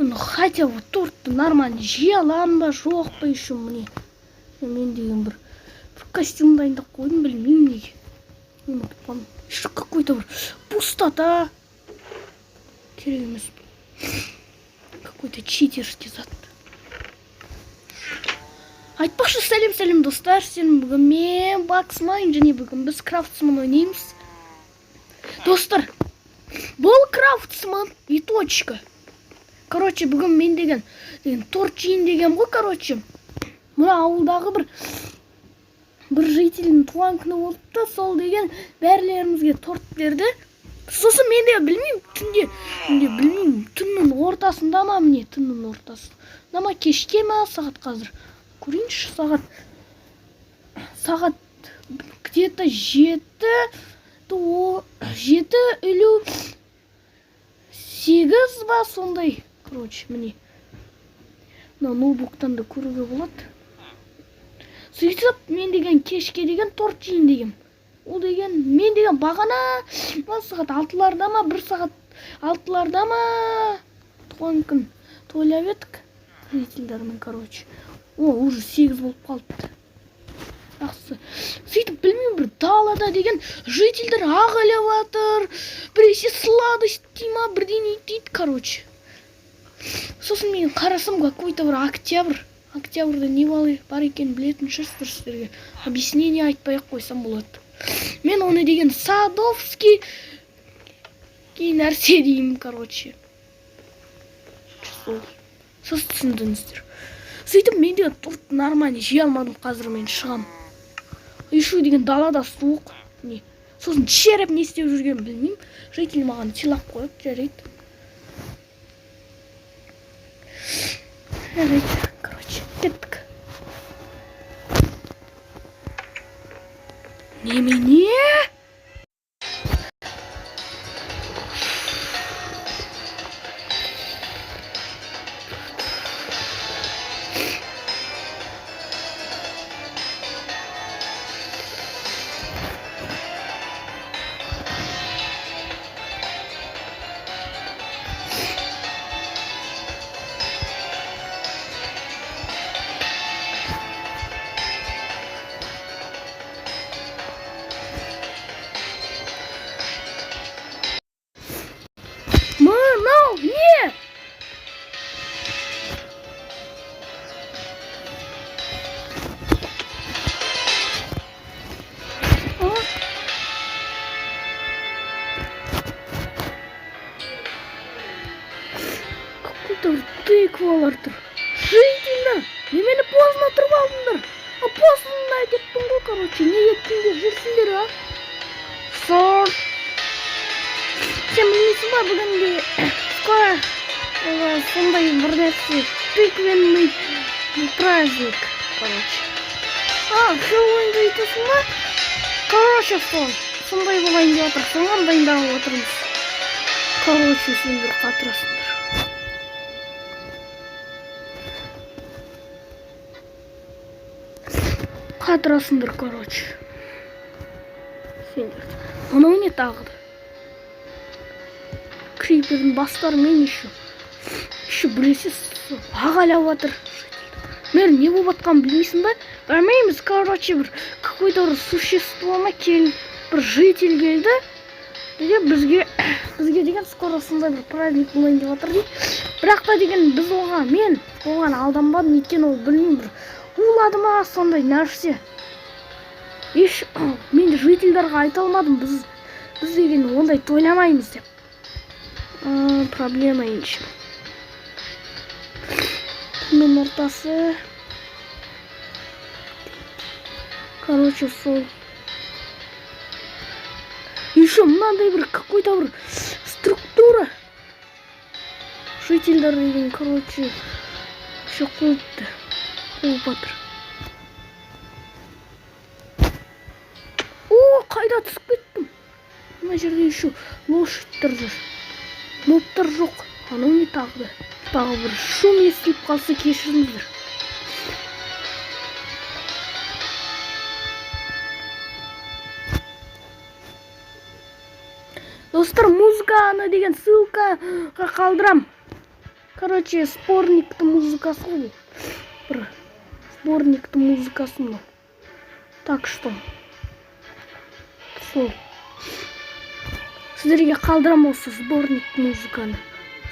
Ну, хотя бы тортты нормально жей аламын ба, жоқ па еще, міне. Мен деген бір костюм дайындап қойдым, білмеймін неге. Ұмытып қалдым. Еще какой-то бір пустота. Керек емес. Какой-то читерский зат. Айтпақшы, сәлем, сәлем, достар. Сен бүгін мен Баксмайн, және бүгін біз Крафтсман ойнаймыз. Достар, бұл Крафтсман и точка. Короче, бүгін мен деген торт жейін деген ғой, короче. Мына ауылдағы бір жительдің туған күні болыпты, сол деген бәрілерімізге торт берді. Сосын мен де білмеймін, түнде білмеймін, түннің ортасында ма, міне, түннің ортасында ма, кешке ма, сағат қазір көрейінші, сағат где-то 7:58 ба, сондай, короче, міне, мына ноутбуктан да көруге болады. Сөйтіп мен деген кешке деген торт жейін дегем. Ол деген мен деген бағана ма, сағат 6-ларда ма, бір сағат 6-ларда ма, туған күн тойлап едік жительдермен, короче. О, уже 8 болып қалыпты. Жақсы. Сөйтіп білмеймін, бір далада деген жительдер ағалап жатыр, біресе сладость дей ма, бірдеңе дейді, короче. Сосын мен қарасам, какой-то бір октябрь, октябрьда не бар екенін білетін шығарсыздар, сіздерге объяснение айтпай ақ қойсам болады. Мен оны деген садовский нәрсе деймін, короче. Сол. Сосын түсіндіңіздер. Сөйтіп мен де торт нормально жей алмадым, қазір мен шығам. Еще деген далада суық. Не. Сосын череп не істеп жүргенін білмеймін. Житель маған сыйлап қояды, жарайды. Жарайды, короче, кеттік. Немене? Мынау не? А? Какой-то бір тыквалар тұр. Жительдер, немені поздно тұрып алдыңдар? А поздно кеттің ғой, короче. Неге түнде жүрсіңдер, а? Сор. Сен білмейсің ба, бүгінде скоро сондай бір нәрсе, тыквенный праздник, короче. А, Хэллоуинді айтасың ба? Короче, сол. Сондай болайын деп жатыр, соған дайындалып отырмыз. Короче, сендер қатырасыңдар. Қатырасыңдар, короче. Сендер. Мынау не тағы да? Крипердің бастарымен еще. Еще біресе ағалап жатыр. Мен не болып жатқанын білмейсің ба? Білмейміз, короче, бір какой-то бір существо ма кел, бір житель келді. Деген бізге деген скоро сондай бір праздник болайын деп жатыр дейді. Бірақ та деген біз оған, мен оған алданбадым, өйткені ол білмеймін, бір улады ма, сондай нәрсе. Еш мен жительдерға айта алмадым, біз деген ондай тойламаймыз деп. Проблема ендеше. Түннің ортасы. Короче, сол. Еще мынандай бір какой-то бір структура. Жительдер деген, короче, еще қуыпты. Қуып жатыр. О, қайда түсіп кеттім? Мына жерде еще лошадьтар жүр. Мобтар жоқ. Анау не тағы да? Тағы бір шум естіліп қалса, кешіріңіздер. Достар, музыканы деген ссылкаға қалдырам. Короче, сборниктің музыкасы ғой бұл. Бір сборниктің музыкасы мынау. Так что сол сіздерге қалдырамын осы сборник музыканы.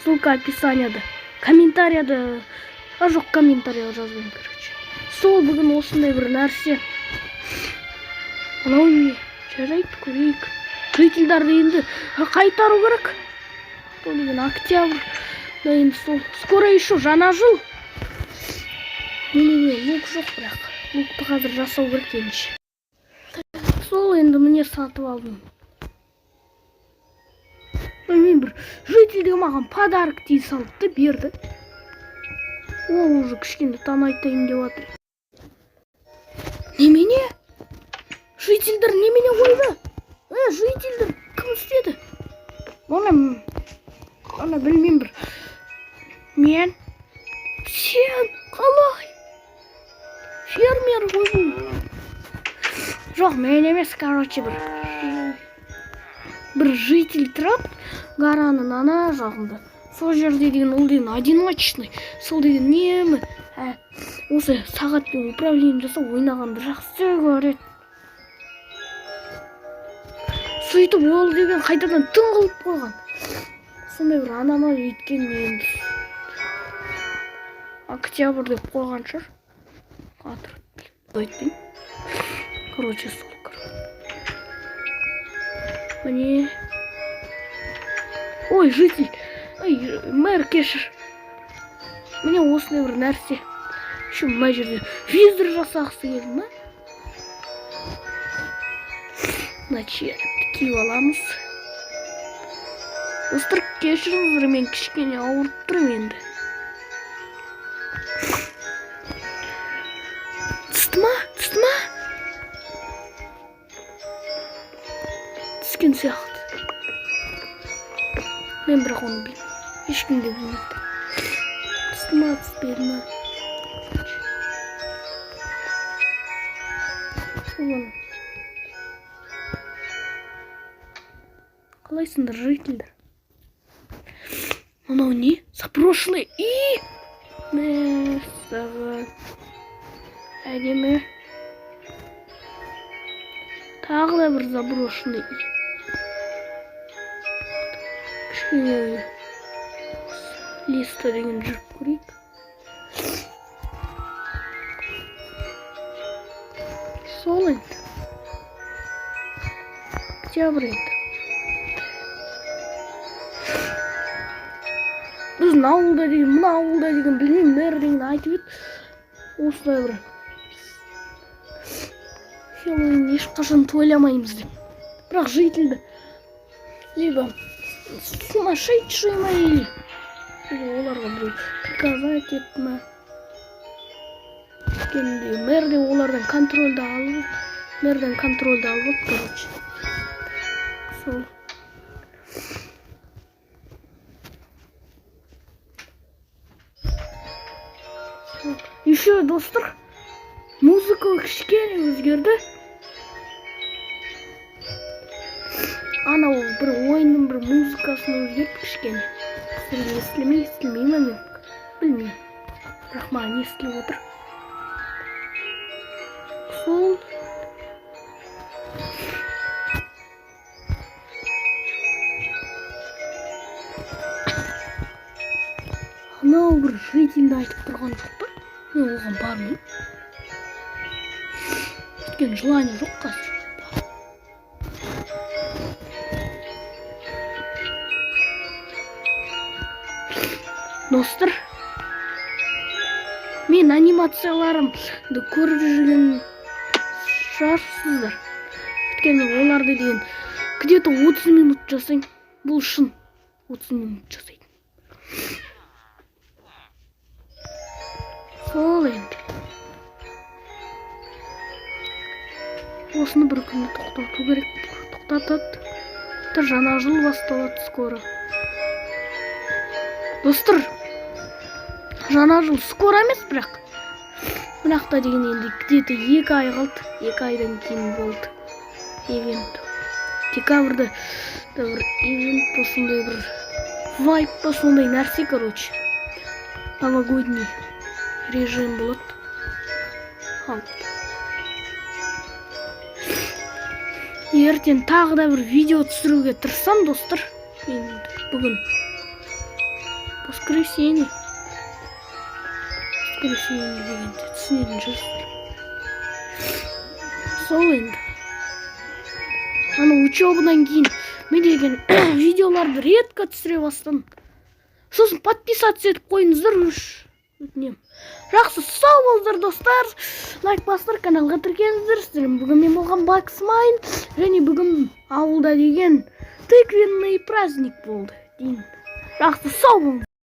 Ссылка описанияда, комментарияда. А жоқ, комментария жазбаймын. Короче, сол бүгін осындай бір нәрсе. Мынау не? Жарайды, көрейік. Жительдерді енді қайтару керек. Сол деген октябрь да енді, сол скоро еще жаңа жыл. Менде лук жоқ, бірақ лукты қазір жасау керек енді. Сол енді міне, сатып алдым. Білмеймін, бір житель де маған подарок дей салды да берді. Ол уже кішкене таң айтайын деп жатыр. Немене, жительдер немене қойды? Жительдер, кім істеді оны? Оны білмеймін бір мен. Сен қалай фермер ғой бұл? Жоқ, мен емес. Короче, бір житель тұрады гораның ана жағында. Сол жерде деген ол деген одиночный. Сол деген үнемі осы сағатпен управление жасап ойнағанды жақсы көреді. Сөйтіп ол деген қайтадан түн қылып қойған сондай бір аномалия. Өйткені енді октябрь деп қойған шығар, қатырып айтпайын. Короче, сол міне. Ой, житель, ой, мэр, кешір. Міне, осындай бір нәрсе. Еще мына жерде визор жасағысы келді ма? Мына черепті киіп аламыз. Достар, кешіріңіздер, мен кішкене ауырып тұрмын енді. Түсті ма? Түсті ма? Түскен сияқты мен, бірақ оны білмеймін, ешкім де білмейді, түсті ма, түспеді ма. Соны қалайсыңдар, жительдер? Мынау не? Заброшенный үй. Мәссаған, әдемі. Тағы да бір заброшенный үй. Кішкене леста деген жүріп көрейік. Сол енді октябрь енді. Біздің ауылда деген, мына ауылда деген, білмеймін, мэр деген айтып еді осылай бір Хэллоуин ешқашан тойламаймыз деп. Бірақ жительді либо сумасшедший ма, или оларға біреу приказать етті ма? Өйткені мэр де олардан контрольді алып, мэрден контрольді алып алды. Короче, сол. Еще, достар, музыка кішкене өзгерді. Анау бір ойынның бір музыкасын өзгертті кішкене. Сіздерге естіле ме, естілмей ме, мен білмеймін, бірақ маған естіліп отыр. Сол анау бір жительді айтып тұрған жоқ па? Мен оған бармаймын, өйткені желание жоқ қазір. Достар, мен анимацияларымды көріп жүрген шығарсыздар, өйткені оларды деген где то 30 минут жасаймын. Бұл шын, 30 минут жасайтын. Сол енді осыны бір күні тоқтату керек. Тоқтатады. Жаңа жыл басталады скоро, достар. Жаңа жыл скоро емес, бірақ бірақ та деген енді где то 2 ай қалды. 2 айдан кейін болды ивент. Декабрьда да бір ивент па, сондай бір вайп па, сондай нәрсе. Короче. Новогодний режим болады. Ал ертең тағы да бір видео түсіруге тырысамын, достар. Мен енді бүгін воскресенье. Воскресенье дегенде түсінетін шығарсыздар. Сол енді ана учебадан кейін мен деген видеоларды редко түсіре бастадым. Сосын подписаться етіп қойыңыздар үш, өтінемін. Жақсы, сау болыңыздар, достар. Лайк басыңдар, каналға тіркеліңіздер. Сіздермен бүгін мен болған Бакс Майн. Және бүгін ауылда деген тыквенный праздник болды деймін. Жақсы, сау болыңыз.